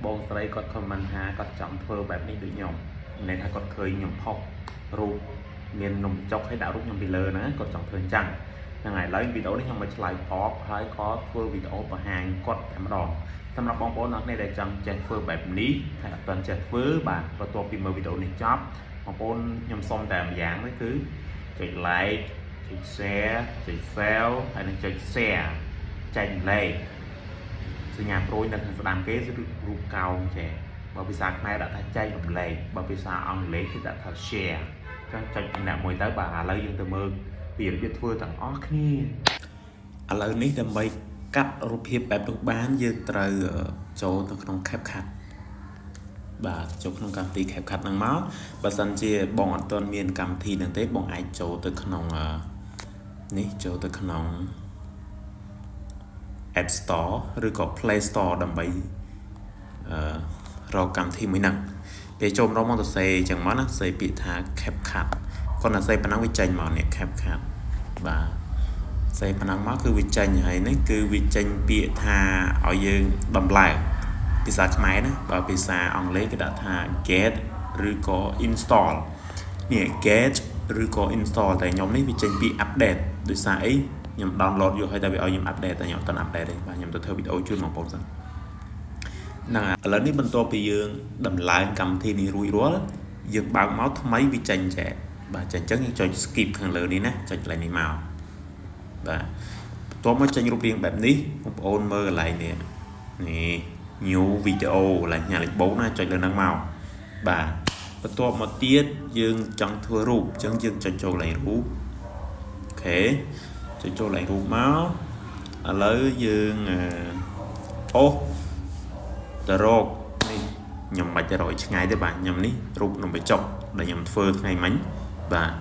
បងស្រីគាត់ comment ថាគាត់ចង់ធ្វើបែបនេះដូចខ្ញុំមានន័យថាគាត់ឃើញខ្ញុំផុសរូបមាននំបញ្ចុកហើយដាក់រូបខ្ញុំពីលើហ្នឹងគាត់ចង់ធ្វើអញ្ចឹងហ្នឹងហើយឥឡូវវីដេអូនេះខ្ញុំមកឆ្លើយតបហើយក៏ធ្វើវីដេអូបង្ហាញគាត់តែម្ដងសម្រាប់បងប្អូនអ្នកនេះដែលចង់ចេះធ្វើបែបនេះហើយអត់ទាន់ចេះធ្វើបាទបន្ទាប់ពីមើលវីដេអូនេះចប់បងប្អូនខ្ញុំសុំតែម្យ៉ាងទេគឺចុច like ចុច share ចុច save ហើយនិងចុច share ចែករំលែកសញ្ញាព្រួយនៅខាងស្ដាំគេគឺរូបកោងចេះបើភាសាខ្មែរដាក់ថាចែករំលែកបើភាសាអង់គ្លេសគេដាក់ថា share អញ្ចឹងចុចម្នាក់មួយទៅបាទឥឡូវយើងទៅមើលពីរបៀបធ្វើទាំងអស់គ្នាឥឡូវនេះដើម្បីកាត់រូបភាពបែបនោះបានយើងត្រូវចូលទៅក្នុង CapCut បាទចូលក្នុងកម្មវិធី CapCut ហ្នឹងមកបើសិនជាបងអត់ទាន់មានកម្មវិធីហ្នឹងទេបងអាចចូលទៅក្នុងនេះចូលទៅក្នុង App Store ឬក៏ Play Store ដើម្បីអឺរកកម្មវិធីមួយហ្នឹងពេលចូលម្ដងមកទៅសេអញ្ចឹងមកណាសេពាក្យថា CapCut គាត់តែសេប៉ុណ្ណឹងវាចេញមកនេះ CapCut បាទសេប៉ុណ្ណឹងមកគឺវាចេញហើយនេះគឺវាចេញពាក្យថាឲ្យយើងដំឡើងភាសាខ្មែរណាបើភាសាអង់គ្លេសគេដាក់ថា get ឬក៏ install នេះ get ឬក៏ install តែខ្ញុំនេះវាចេញពី update ដោយសារអីខ្ញុំ download យកហើយតែវាឲ្យខ្ញុំ update តែខ្ញុំអត់ទាន់ update ទេបាទខ្ញុំទៅធ្វើវីដេអូជូនបងប្អូនសិនហ្នឹងហើយឥឡូវនេះបន្ទាប់ពីយើងដំឡើងកម្មវិធីនេះរួចរាល់យើងបើកមកថ្មីវាចេញចែបាទចេញអញ្ចឹងយើងចុច skip ខាងលើនេះណាចុចកន្លែងនេះមកបាទបន្ទាប់មកចេញរូបរាងបែបនេះបងប្អូនមើលកន្លែងនេះនេះ new video កន្លែងញ៉ាលេខបូកណាចុចលើហ្នឹងមកបាទបន្ទាប់មកទៀតយើងចង់ធ្វើរូបអញ្ចឹងយើងចុចចូលកន្លែងរូប OK ចុចចូលកន្លែងរូបមកឥឡូវយើងអូសទៅរកនេះខ្ញុំមិនបាច់ទៅរកឆ្ងាយទេបាទខ្ញុំនេះរូបនំបញ្ចុកដែលខ្ញុំធ្វើថ្ងៃមិញបាទ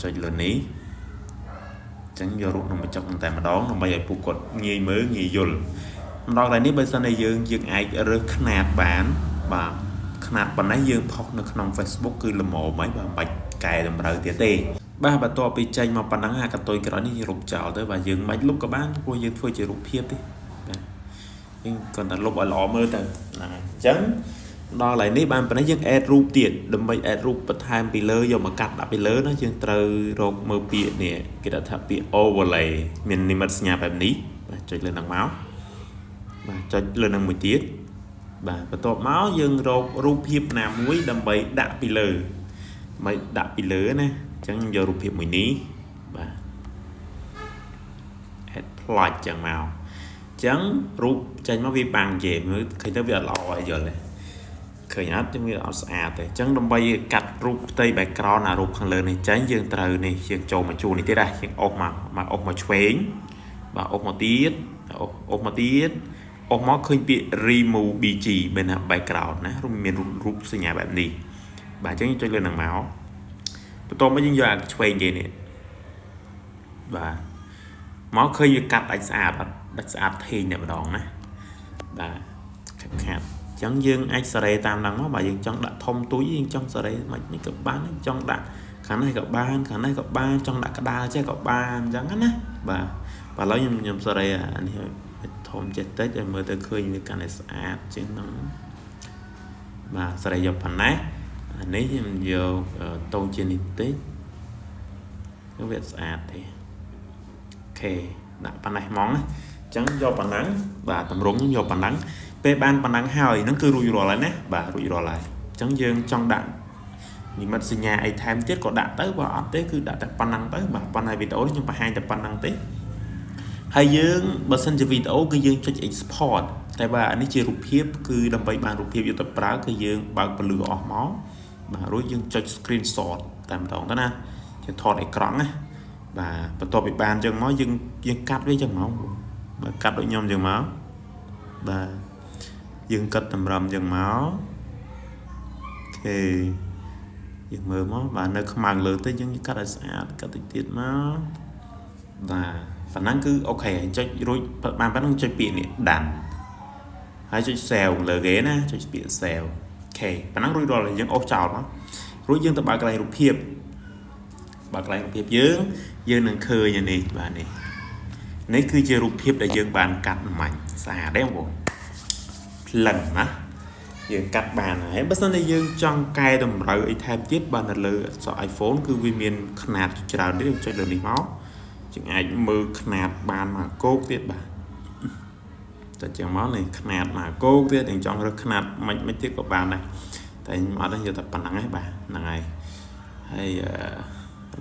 ចុចលើនេះអញ្ចឹងយករូបនំបញ្ចុកតែម្ដងដើម្បីឲ្យពួកគាត់ងាយមើលងាយយល់ម្ដងឡើយនេះបើសិនជាយើងយើងអាចរើសខ្នាតបានបាទខ្នាតប៉ុណ្ណេះយើងផុសនៅក្នុង Facebook គឺល្មមហើយបាទមិនបាច់កែតម្រូវទៀតទេបាទបន្ទាប់ពីចេញមកប៉ុណ្ណឹងអាកតុយក្រោយនេះយើងលុបចោលទៅបាទយើងមិនលុបក៏បានព្រោះយើងធ្វើជារូបភាពទេបាទយើងគ្រាន់តែលុបឲ្យល្អមើលទៅហ្នឹងហើយអញ្ចឹងដល់កន្លែងនេះបានប៉ុណ្ណេះយើង add រូបទៀតដើម្បី add រូបបន្ថែមពីលើយកមកកាត់ដាក់ពីលើណាយើងត្រូវរកមើលពាក្យនេះគេដាក់ថាពាក្យ overlay មាននិមិត្តសញ្ញាបែបនេះបាទចុចលើហ្នឹងមកបាទចុចលើហ្នឹងមួយទៀតបាទបន្ទាប់មកយើងរករូបភាពណាមួយដើម្បីដាក់ពីលើដើម្បីដាក់ពីលើណាអញ្ចឹងខ្ញុំយករូបភាពមួយនេះបាទ add plot ចឹងមកអញ្ចឹងរូបចេញមកវាបាំងជេមើលឃើញទៅវាអត់ល្អអីយល់ទេឃើញអត់ចឹងវាអត់ស្អាតទេអញ្ចឹងដើម្បីកាត់រូបផ្ទៃ background អារូបខាងលើនេះចេញយើងត្រូវនេះយើងចូលមកជួរនេះទៀតដែរយើងអូសមកមកអូសមកឆ្វេងបាទអូសមកទៀតអូសអូសមកទៀតអូសមកឃើញពាក្យ remove BG មានថា background ណាមានរូបសញ្ញាបែបនេះបាទអញ្ចឹងយើងចុចលើនឹងមកបន្ទាប់មកយើងយកអាឆ្វេងគេនេះបាទមកឃើញវាកាត់ដាច់ស្អាតអត់ដាច់ស្អាតធេងតែម្ដងណាបាទខាត់ខាត់អញ្ចឹងយើងអាចសេរីតាមហ្នឹងមកបាទយើងចង់ដាក់ធំទូចយើងចង់សេរីមិននេះក៏បានចង់ដាក់ខាងនេះក៏បានខាងនេះក៏បានចង់ដាក់ក្តារចេះក៏បានអញ្ចឹងណាបាទបាទឥឡូវខ្ញុំខ្ញុំសេរីអានេះឲ្យធំចេះតិចឲ្យមើលទៅឃើញវាកាន់តែស្អាតជាងហ្នឹងបាទសេរីយកប៉ុណ្ណេះអានេះខ្ញុំយកតូចជាងនេះតិចវាស្អាតទេ OK ដាក់ប៉ុណ្ណេះហ្មងណាអញ្ចឹងយកប៉ុណ្ណឹងបាទតម្រងយកប៉ុណ្ណឹងពេលបានប៉ុណ្ណឹងហើយហ្នឹងគឺរួចរាល់ហើយណាបាទរួចរាល់ហើយអញ្ចឹងយើងចង់ដាក់និមិត្តសញ្ញាអីថែមទៀតក៏ដាក់ទៅបើអត់ទេគឺដាក់តែប៉ុណ្ណឹងទៅបាទប៉ុន្តែវីដេអូនេះខ្ញុំបង្ហាញតែប៉ុណ្ណឹងទេហើយយើងបើសិនជាវីដេអូគឺយើងចុច export តែបើអានេះជារូបភាពគឺដើម្បីបានរូបភាពយកទៅប្រើគឺយើងបើកពន្លឺអស់មកបាទរួចយើងចុច screenshot តែម្ដងទៅណាជាថតអេក្រង់ណាបាទបន្ទាប់ពីបានអញ្ចឹងមកយើងយើងកាត់វាអញ្ចឹងមកបាទកាត់ដូចខ្ញុំអញ្ចឹងមកបាទយើងកាត់តម្រឹមអញ្ចឹងមក OK យើងមើលមកបាទនៅខ្មៅលើទៅយើងកាត់ឲ្យស្អាតកាត់តិចទៀតមកបាទប៉ុណ្ណឹងគឺ OK ហើយចុចរួចបានប៉ុណ្ណឹងចុចពាក្យនេះ done ហើយចុច save លើគេណាចុចពាក្យ save OK ប៉ុណ្ណឹងរួចរាល់ហើយយើងអូសចោលមករួចយើងទៅបើកកន្លែងរូបភាពបើកកន្លែងរូបភាពយើងយើងនឹងឃើញនេះបាទនេះនេះគឺជារូបភាពដែលយើងបានកាត់មិញស្អាតទេបងប្អូន ក្លិនណា យើងកាត់បានហើយបើសិនជាយើងចង់កែតម្រូវអីថែមទៀតបាទនៅលើអក្សរ iPhone គឺវាមានຂະຫນាតច្រើនទៀតយើងចុចលើនេះមកយើងអាចមើលຂະຫນាតបានមកគោកទៀតបាទតែចឹងមកនេះຂະຫນាតមកគោកទៀតយើងចង់រើសຂະຫນាតមិនមិនទៀតក៏បានដែរតែខ្ញុំអត់ទេយកតែប៉ុណ្ណឹងឯងបាទហ្នឹងហើយហើយ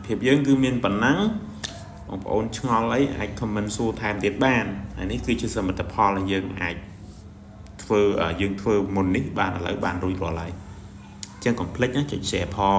ភាពយើងគឺមានប៉ុណ្ណឹងបងប្អូនឆ្ងល់អីអាច comment សួរថែមទៀតបានហើយនេះគឺជាសមិទ្ធផលដែលយើងអាចធ្វើយើងធ្វើមុននេះបានឥឡូវបានរួចរាល់ហើយអញ្ចឹងកុំភ្លេចណាចុច share ផង។